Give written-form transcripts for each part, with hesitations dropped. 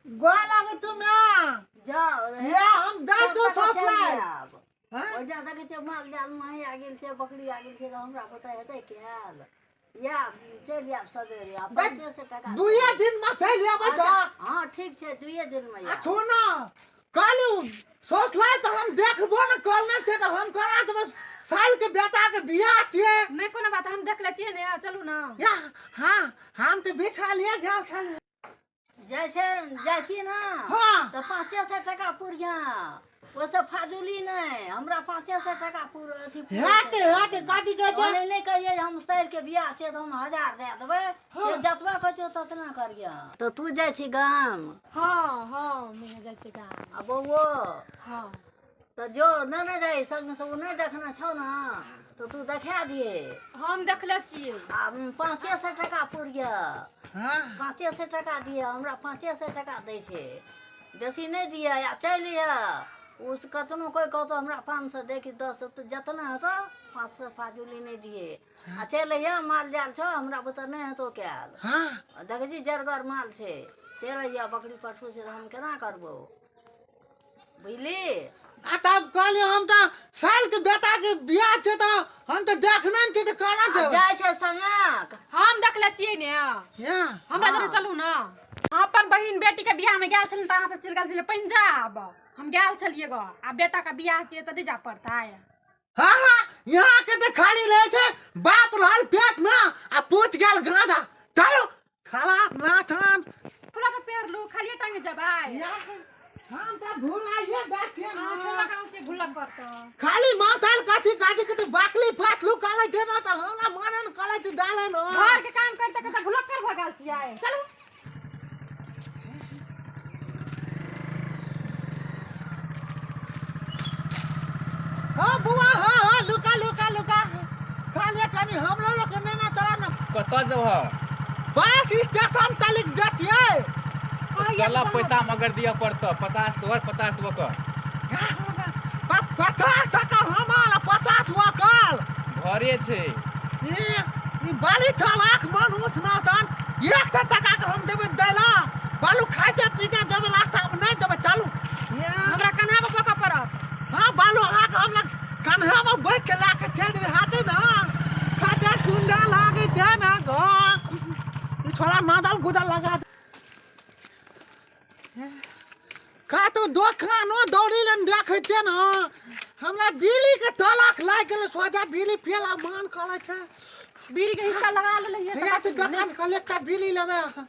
गोर लागै छौ माय। जाओ रे। या हम जाइ छौ सब टका चलि ससुराल। आयब। हँ? ओहिजा देखै छियै माल जाल माही आ गेल छै, बकरी आ गेल छै, तऽ हमरा बुते हेतै कयल? या चलि आयब सबेरे आ 500 टका। दुइए दिन में चलि अबै अच्छा, तऽ। हँ ठीक छै, दुइए दिन में आ आयब। छो न कहलू सोचला तऽ हम देखबो न करने छै तऽ हम केना देबै? साल के बेटा के बियाह छियै। नहि कोनो बात, हम देख लै छियै ने, चलू ने। या हाँ, हम तऽ बिछालिए गेल छलियै। जाइ छै, जाइ छी ने? हाँ। तऽ 500 टका पुरिया, ओहिसँ फाजुली नहि, हमरा 500 टका पुर अथी पुरै हेतै छै। हेतै, कथी कहै छै? ओने नहि कहियै जे हम सारि के बियाह छै तऽ हम 1000 दए देबै। से जतबा कहै छियौ ततना करियै। तऽ तू जाइ छी गाम? हँ हँ, मैया जाइ छियै गाम। आ बौओ? हँ। तऽ जो नहि ने जाइ संग से, ओ नहि देखने छौ ने, तऽ तू देखा दिहे। हम देखले छियै। आ 500 टका पुरिया। हाँ। 500 टका दिअ हमरा, 500 टका दै छै, बेसी नहि दिअ। आ चलि लिअ, ओ से कतनो कोइ कहतौ हमरा 500 दे कि 10, तऽ जतना हेतौ 500 फाजुली नहि दिहे। आ चलि अइहे, माल जाल छौ, हमरा बुते नहि हेतौ कयल। हाँ। देखै छी जरगर माल छै, चलि अइहे, बकरी पठू छै तऽ हम केना करबौ, बुझली? आ तब कहलियै हम तऽ साल के बेटा के बियाह छै तऽ हम तऽ देखने ने छियै तऽ केना जेबै? जाइ छै संगक। हम देखले छियै ने। या। हमरा जरे चलू ने। अहाँ अपन बहिन बेटी के बियाह में गेल छलियै तऽ अहाँ से चलि गेल छलियै पंजाब, हम गेल छलियै ग। आ बेटा के बियाह छियै तऽ नहि जाय पड़तै? हाँ हाँ, यहाँ के तऽ खाली रहै छै बाप रहल पेट में आ पूछ गेल गांजा। चलो खाला नाचन फूला के पेड़ लू, खालिए टांगे जबै। या, हम तऽ भुलाइए जाइ छियै ने। चला गाँव से भूला पड़तौ। खाली माथल कथी कथी के तऽ बाकली फाटलू करै छै ने, तऽ हमरा मने ने करै छै डाले ने। घर के काम करते करते भूला पेड़ भऽ गेल छियै। चलू। हाँ बुआ, हाँ हाँ, लुका लुका लुका, खाली कनी हमरो लोग के नेना चला ने। कतऽ जेबह? बस स्टेशन तलिक जतियै। चल, पैसा मगर दिअ पड़तऽ, 50 तोहर 50 ओकर। 50 टका हमर आ 50 ओकर। घरे छै। ई बाली 6 लाख मन ऊँच ना तहन 100 टका के हम देबै दैला। बालू खाइते पीते जेबै, लास्ट में नहि देबै। चलू। हमरा कन्हा पर पकड़ पड़त। हाँ बालू, अहाँके हम लग कन्हा में बैठ के लए के चलि देबै। हाथे ने कते सुन्दर लागै छै ने गो ई छोड़ा। मादल गुदल लगा दे कतौ दोकानो दौड़ी लए देखै छियै ने, हमरा बिजली के तलक लागि गेलै। सोझा बिजली पियला मन करै छै। बीड़ी के हिस्सा लगा लेलियै। भैया तऽ दोकान कहलियै एकटा बिजली लेबै अहाँ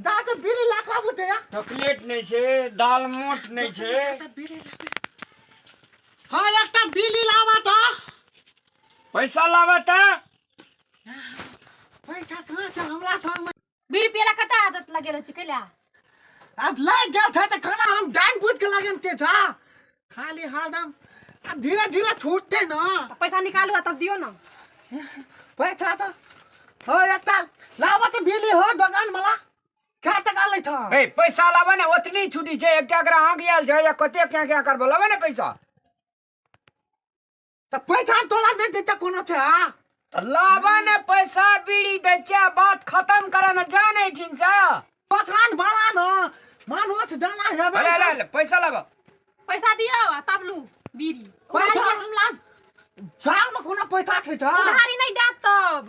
दा तऽ बिजली लए कऽ आबू तऽ। चॉकलेट नहि छै, दाल मोट नहि छै। एकटा बिजली लेबै। हाँ, एकटा बिजली लाबऽ तऽ। पैसा लाबऽ तऽ। पैसा कहाँ छै हमरा संगमे? बीड़ी पियला कते आदत लगेले छी, कैला? आब लागि गेल छै तऽ खाना हम जानि बुझि के लगेने छियै छा खाली हरदम। आब धीरे धीरे छूटतै ने। तऽ पैसा निकालू आ तब दियौ ने। पैसा तऽ हो, एकटा लाबऽ तऽ बिजली हो। दोकान वाला कए टका लै छ? ए, पैसा लाबऽ ने, ओतनी छुट्टी छै, एकटा ग्राहक आयल छै या कते क्या क्या करबो, लाबऽ ने पैसा। तऽ पैसा तोरा नहि दै कोनो छै? हाँ। तऽ लाबऽ ने पैसा, बीड़ी दै छै, बात खत्म कर ने, जा नहीं ठीक से। दोकान वाला ने मानोच दाना हेबे। ले ले ले, पैसा लाबऽ। पैसा दियौ आ तब लू बीड़ी। पैसा उधारी हमरा संगमे कोनो पैसा छै छ? उधारी नहि देब तब।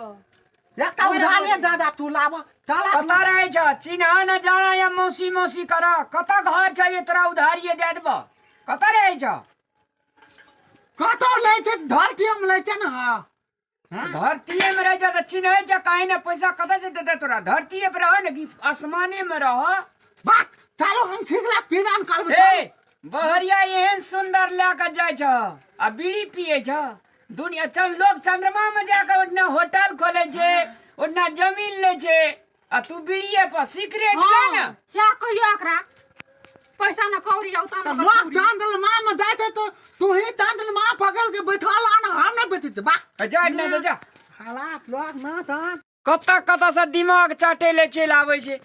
एकटा उधारे दादा, तू लाबऽ चल। कतऽ रहै छ? चिन्हा न जाना या मौसी मौसी कर, कतऽ घर छै जे तोरा उधारिये दे देबऽ? कतऽ रहै छ? कतौ लै छै, धरतीमे लै छै ने। हाँ। धरतीये में रहै छ तऽ चिन्है छ काहे ने? पैसा कतऽ से देतै तोरा? धरतीये पर रह ने कि आसमाने में रह? बात चलो, हम छिगला पीबा ने करबै। ए बहरिया, एहन सुंदर लए कऽ जाइ छ आ बीड़ी पियै छ। दुनिया चल, लोग चंद्रमा में जाके ओतना होटल खोले छै, ओतना जमीन लै छै आ तू बीड़िए पर सिगरेट ले ने। हाँ, सएह कहियौ एकरा, पैसा न कौड़ी औता। तऽ लोग चंद्रमा में जाइ छै तऽ तू ही चंद्रमा पकड़ के बैठल आ ने, हम नहि बैठै छियै बा। जा ने से जा। हालात लोग ना तहन कतऽ कतऽ से दिमाग चाटे ले चलि आबै छै।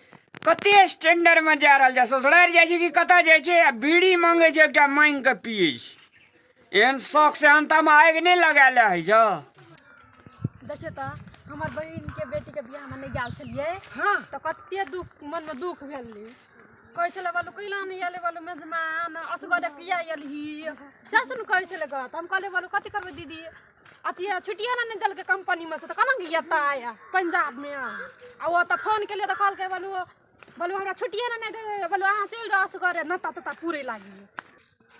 कते स्टैंडर्ड में जा रहल छै, ससुरारि जाइ छै कि कतऽ जाइ छै आ बीड़ी मांगै छै, एकटा मांगि कऽ पियै छै। एहन शौक से अंतमे आगि नहि लगा ले होइ छौ। देखियौ तऽ हमर बहिन के बेटी के बियाह में नहि गेल छलियै तऽ कते दुख मनमे दुख भेलै। कहै छलै बोलू कैला नहि एलै बोलू मेजमान असगरे किया एलही से सुन कहै छलै गऽ। तऽ हम कहलियै बोलू कथी करबै दीदी अथी छुट्टिए ने नहि देलकै कंपनीमे से तऽ केना एतै पंजाबमे। आ ओ तऽ फोन केलियै तऽ कहलकै बोलू बोलू हमरा छुट्टिए ने नहि दे बोलू अहाँ चलि जाउ असगरे नता तता पूरे लागी।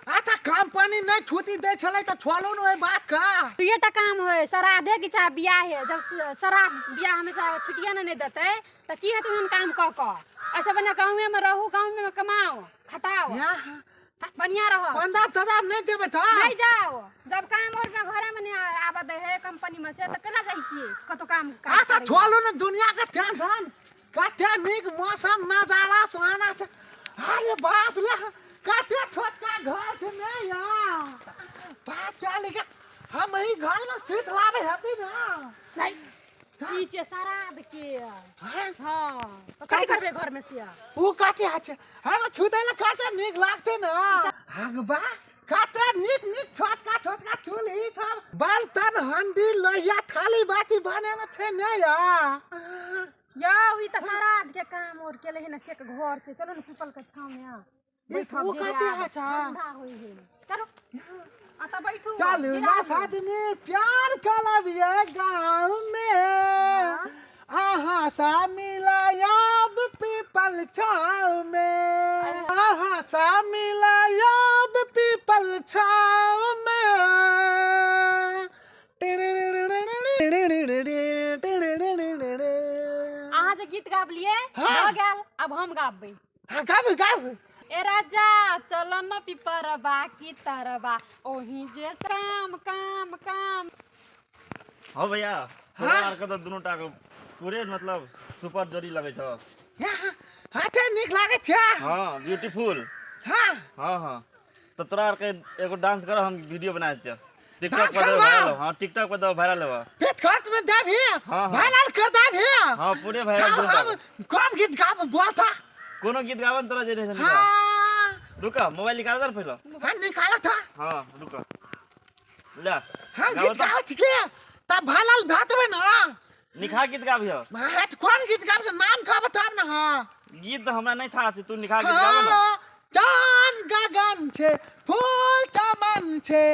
अच्छा कंपनी नहीं छुट्टी दे छलै त छोड़ू न ओइ बात का। दुइएटा काम होय श्राद्धे कि चाहे बियाहे। जब श्राद्ध बियाह में चाहे छुट्टिए ने नहीं देतै तऽ की हेतै ओहन काम कऽ कऽ। ऐसे बढ़िआँ गाँवेमे रहू गाँवेमे कमाउ खटाउ बढ़िआँ रह। पंजाब तजाब नहीं जेबै तऽ नहीं जाओ। जब काम और में घरे में नहीं आबऽ दै है कंपनी में से तऽ केना जाइ छियै कतौ काम काज अच्छा करै। छोड़ू न दुनिया के टेंशन कते नीक मौसम नजारा सुहाना छै। अरे बाप रे कते छोटका घर छै ने यार बाप रे लेकिन हम ही घर में सुत लाबै हेतै ना। नहीं ई छै श्राद्ध के। हाँ तऽ कथी करबै घर में से उ कथी होइ छै हम छुतै लए कते नीक लागतै ना। अगबा कते नीक नीक छोटका छोटका चूल्ही सब बर्तन हंडी लोहिया थाली बाटी बनेने छै ने यार। यौ ई तऽ श्राद्ध के काम और केले है ने से के घर छै। चलू ने पीपल के छाँव में उ कथी होइ छै ठंडा होइ है। चलू अतऽ बैठू चलू ना साजनी प्यार करबियै गाँव में अहाँ सा मिलायब पीपल छाँव में अहाँ सा मिलायब पीपल छाँव में। अहाँ जे गीत गाबलियै भऽ गेल आब हम गाबबै। हाँ गाबू गाबू। ए राजा चल न पिपरबा की तरबा ओही जे काम काम काम। हाँ भैया तोरा आर के तऽ दुनू टा के पूरे मतलब सुपर जोड़ी लगै छौ। हाथे नीक लागै छै। हाँ ब्यूटीफुल। हाँ हाँ हाँ तऽ तोरा आर के एगो डांस कर हम वीडियो बना दै छियौ। टिकटॉक पर वायरल। हाँ टिकटॉक पर दो वायरल होबा। पेट खर्च में देबही वायरल कर देबही। हाँ पूरे वायरल। कौन गीत गाब बोलता कोनो गीत गावन तोरा जे नहीं। हाँ रुका मोबाइल निकाल दे पहले। हाँ निकाल था। हाँ रुका ले हम गीत गाबै छी के तब वायरल भेटबै ना। निखा गीत गाबियो। हां कौन गीत गाबै नाम का बताब ना। हाँ गीत तो हमरा नहीं था तू निखा गीत गाब ना। चांद गगन छे फूल चमन छे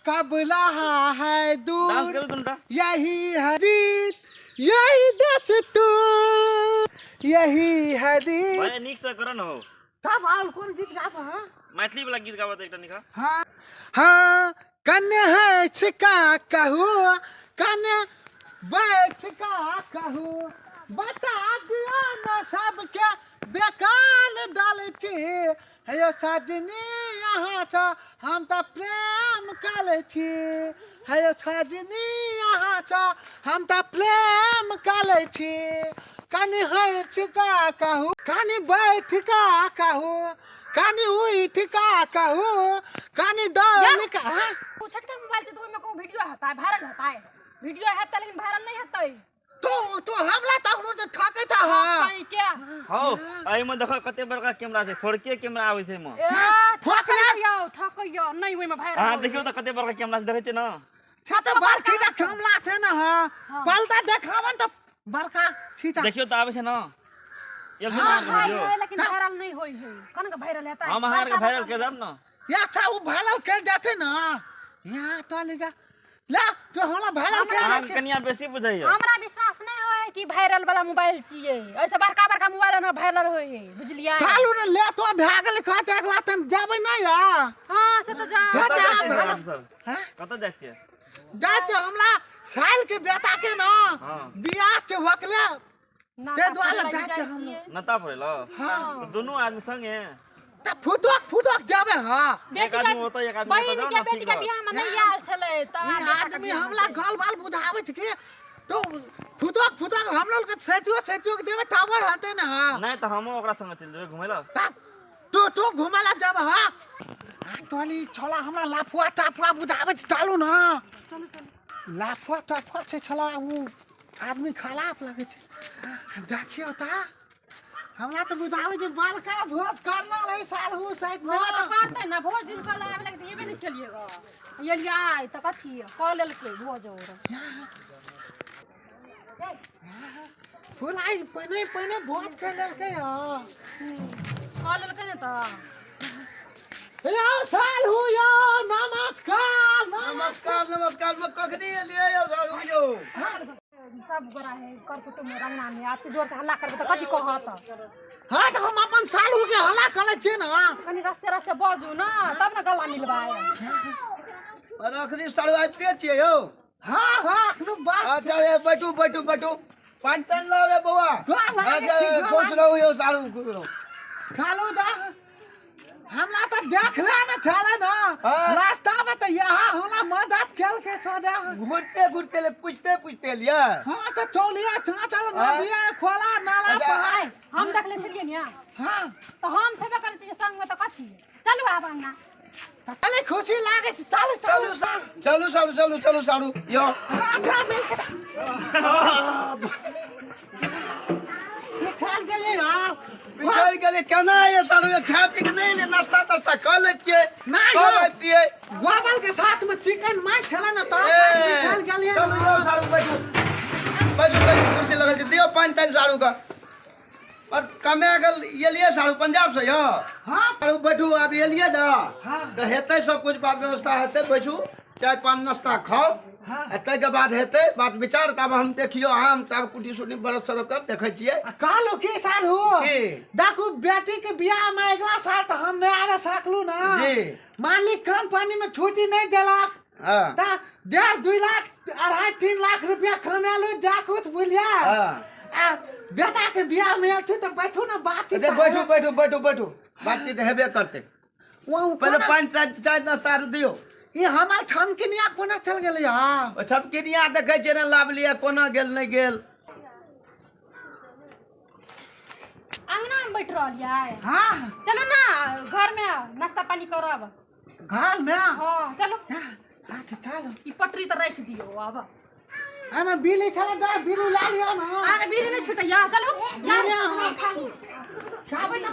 कब रहा है दूर डांस करू तुमटा। यही है जीत यही दस्तूर यही है रीत। भाई नीक से कर न हो तब और कौन गीत गाब। हां मैथिली वाला गीत गाबत एकटा निखा। हां हां कन्या है छिका कहू कन्या बैठ का कहू बता दियो न सबके बेकाल डाल छी हे साजनी यहाँ छ हम तऽ प्रेम करै छी हे साजनी यहाँ छ हम तऽ प्रेम करै छी कनि हँसि का कहू कनि बैठ का कहू कनि उठि का कहू कनि दौड़ का। ओ छोटका मोबाइल छै तऽ ओहिमे कोनो वीडियो हेतै वायरल हेतै वीडियो हेतै लेकिन वायरल नहि हेतै। तो हमला तखनो तऽ ठकै था। हां के हौ एहिमे देखो कते बड़का कैमरा छै 4K camera आबै छै एहिमे। ठकैयौ ठकैयौ नहि ओहिमे वायरल। हां देखियौ तऽ कते बड़का कैमरा छै देखै छियै न। छै तऽ बड़की टा कैमरा छै ने। हां पलटा देखावन तऽ बड़का छी देखियौ तऽ आबै छै न। एक वीडियो लेकिन वायरल नहि होइ है कोन के वायरल हेतै। हम अहाँ के वायरल कर देब न। या अच्छा उ वायरल कर देतै न। या तो लिगा ला तो हमरा वायरल कर अहाँ के कनिया बेसी बुझैया। हमरा विश्वास नहीं होय कि वायरल वाला मोबाइल छियै ऐसे बड़का बड़का मोबाइल न वायरल होय है बुझलियै। चालू न ले तो भए गेल कहत एकला तन जेबै नै या। हां से तऽ जा हां कतऽ जाइ छियै। जाइ छियै हमरा साल के बेटा के न बियाह छै होकले ते दुआरे जाइ छियै हम नता पड़ेल। हां तऽ दुनू आदमी संगे त फुदक फुदक जाबे। हां एक आदमी होता एक आदमी बहिन के बेटी के बियाह में नहीं आयल छलै त आदमी हमला गाल बाल बुझाबै छै कि तो फुदक फुदक हम लोग के सेतियो सेतियो के देबै तब हेतै न। हां नहीं तऽ हमहूँ ओकरा संगे चलि जेबै घुमै लए। तब तू तू घुमै लए जाब। हां तोली छोला हमरा लाफुआ टाफुआ बुझाबै छै चलू न। चलू चलू लाफुआ टाफुआ छै छला उ आदमी खराब लगै छै देखियौ त हमरा तऽ बुझाबै छै बड़का भोज करना रहे साल हु शायद ना तऽ करतै ना। भोज दिन कल आबे लगे तऽ एबे नहि केलियै ग एलियै तऽ कथी कऽ लेलकै भोज और। फुलाई पहिने पहिने भोट कर लेलकै हँ। कऽ लेलकै ने तऽ। यो सालू यो नमस्कार नमस्कार नमस्कार। में कखनी एलियै यौ सारू यौ? सब गोरा है कर कुटुम्ब रंगना में एते जोर से हल्ला करबै तऽ कथी कहत? हाँ तऽ हम अपन सालू के हल्ला करै छियै ने। कनी रस्ते रस्ते बजू ने तब ने गला मिलबै। पर अखनी सारू आबिते छियै यौ? हाँ हाँ अखनो बात। अच्छा ये बैठू बैठू बैठू, पानि तानि लाउ रे बौआ। अच्छा खुश रहू यौ सारू, खुश रहू। खालू जा हमरा तऽ देखले ने छलै ने रास्ता में तऽ यहाँ हमरा मदद केलकै सोजा। घुरते घुरते ले पूछते पूछते लियै। हाँ तऽ चौलिया चाचल नदिया खोला नाला पहाड़ हम देखले छलियै ने। हाँ तऽ हम छेबे करै छियै संग में तऽ कथी। चलू आब अंगना। चले खुशी लागे छै। चलू चलू चलू सारू चलू चलू सारू यो। अच्छा मिल के निकाल गेलियै यार। बिछड़ गेलियै केना ये सारू? खा पी के नहीं नाश्ता तास्ता कर लेतियै नहीं तब आबितियै। गोबल के साथ में चिकन माछ छलै ने तब बिछड़ गेलियै। चलू यौ सारू बैठू बैठू बैठू, कुर्सी लगल छै, दियौ पानि तानि सारू के। और कमा के एलियै सारू पंजाब से यौ? हाँ सारू बैठू, आब एलियै ने हाँ तऽ हेतै सब कुछ, बात व्यवस्था हेतै। बैठू चाय पान नाश्ता खाउ। हाँ ताहिके बाद हेतै बात विचार। तब हम देखियौ, हम तब कुटी सुटी बरस सरस कर देखै छियै। कहलू की सारू? देखू बेटी के बियाह में अगला साल तऽ हम नहीं आबे सकलू ना जी। मालिक कंपनी में छुट्टी नहीं देलक। हाँ तऽ 1.5 2 लाख 2.5 3 लाख रुपया कमेलू जा कुछ बुझलियै। हाँ आ बेटा के बियाह में आयल छी तऽ बैठू ने बातचीत। अच्छा बैठू बैठू बैठू बैठू, बातचीत हेबे करतै। पहिले पानि चाय नाश्ता आरू दियौ। ई हमर छमकिनिया कोना चल गेलै? हाँ ओ छमकिनिया देखै छियै ने लाभ लिअ कोना गेल नहि गेल। अंगना में बैठ रहलियै। हाँ चलू ना घर में नाश्ता पानी करब। घर में? हाँ चलू। हाँ तऽ चलू। ई पटरी तऽ राखि दियौ आब। एहिमे बिल्ली छलै डर, बिल्ली ला लिअ ने। अरे बिल्ली नहि छूटैया, चलू। खाबै ने।